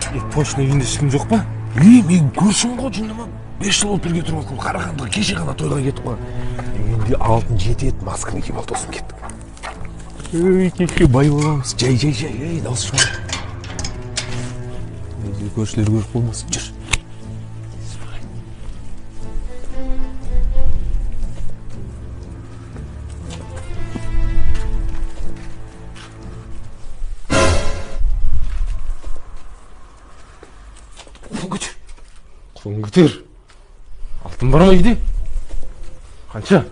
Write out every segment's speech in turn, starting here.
Точно үйінде ешкім жоқ па? Ей, мен көршім ғой, жынды ма? 5 жыл болып бірге тұрып жатқан. Қарағандыға кеше ғана тойға кетіп қалған. Үйінде алтын жетеді, масканы киіп ал, досым, кеттік. Ей, кешке бай боламыз. Жай, жай, жай, ей, дауыс шығарма. Көршілер көріп қалмасын, жүр. Қолын көтер, қолын көтер. Алтын бар ма үйде? Қанша?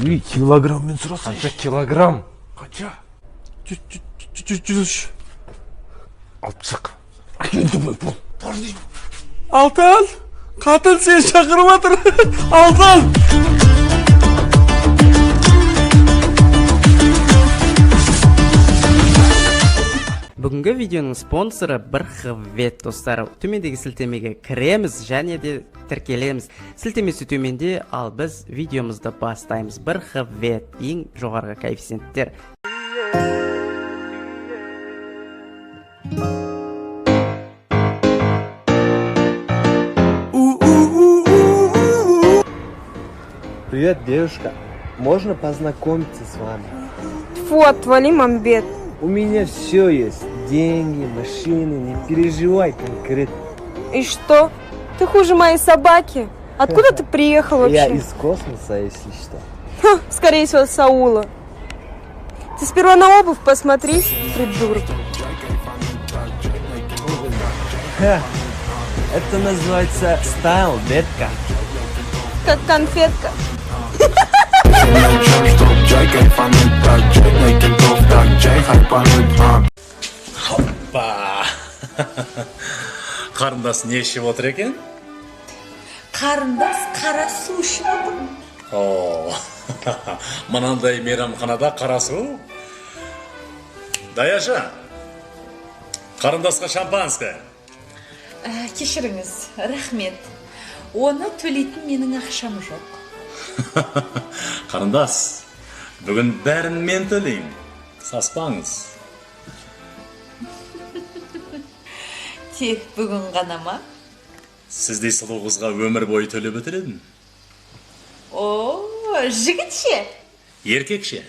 Үй, килограмммен сұрасайшы. Қанша килограмм? Қанша? 103. Алып шық. Енді бол, подожди. Алтын! Қатын сені шақырып жатыр. Алтын! Бүгінгі видеоның спонсоры бір хвет, достар. Төмендегі сілтемеге кіреміз және де тіркелеміз. Сілтемесі төменде, ал біз видеомызды бастаймыз. Бір хвет ең жоғарғы коэффициенттер. Привет, девушка. Можно познакомиться с вами? Фу, отвали, мамбет. У меня все есть. Деньги, машины, не переживай конкретно. И что? Ты хуже моей собаки. Откуда ты приехал вообще? Я из космоса, если что. Ха, скорее всего, с Саула. Ты сперва на обувь посмотри, придурок. Ха, это называется style, детка. Как конфетка. Жай кайфануть так, жай кентов так, жай хайпануть, а. Ба. Қарындас не ішіп отыр екен? Қарындас қара су ішіп отыр. О, мынандай мейрамханада қара су. Даяшы, қарындасқа шампанское. Кешіріңіз, рахмет, оны төлейтін менің ақшам жоқ. Қарындас, бүгін бәрін мен төлеймін. Саспаңыз. Тек бүгін ғана ма? Сіздей сұлу қызға өмір бойы төлеп өтер едім. О, жігіт ше? Еркек ше?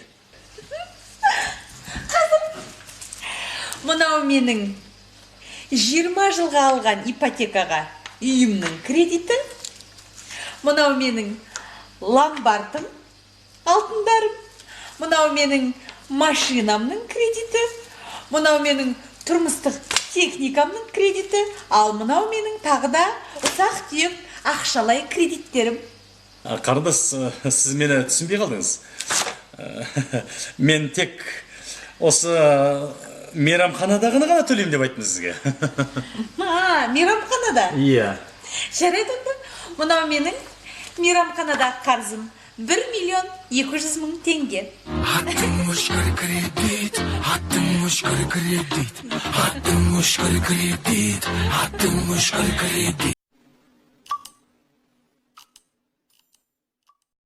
Мынау менің 20 жылға алған ипотекаға үйімнің кредиті, мынау менің ломбардым, алтындарым, мынау менің машинамның кредиті, мынау менің тұрмыстық техникамның кредиті, ал мынау менің тағы да ұсақ түйек ақшалай кредиттерім. Қарындас, сіз мені түсінбей қалдыңыз. Мен тек осы мейрамханадағыны ғана төлеймін деп айттым сізге. А, мейрамханада? Иә. Жарайды онда. Мынау менің мейрамханадағы қарызым 1 200 000 теңге. Аттың өшкір кредит, аттың өшкір кредит, аттың өшкір кредит, аттың өшкір кредит.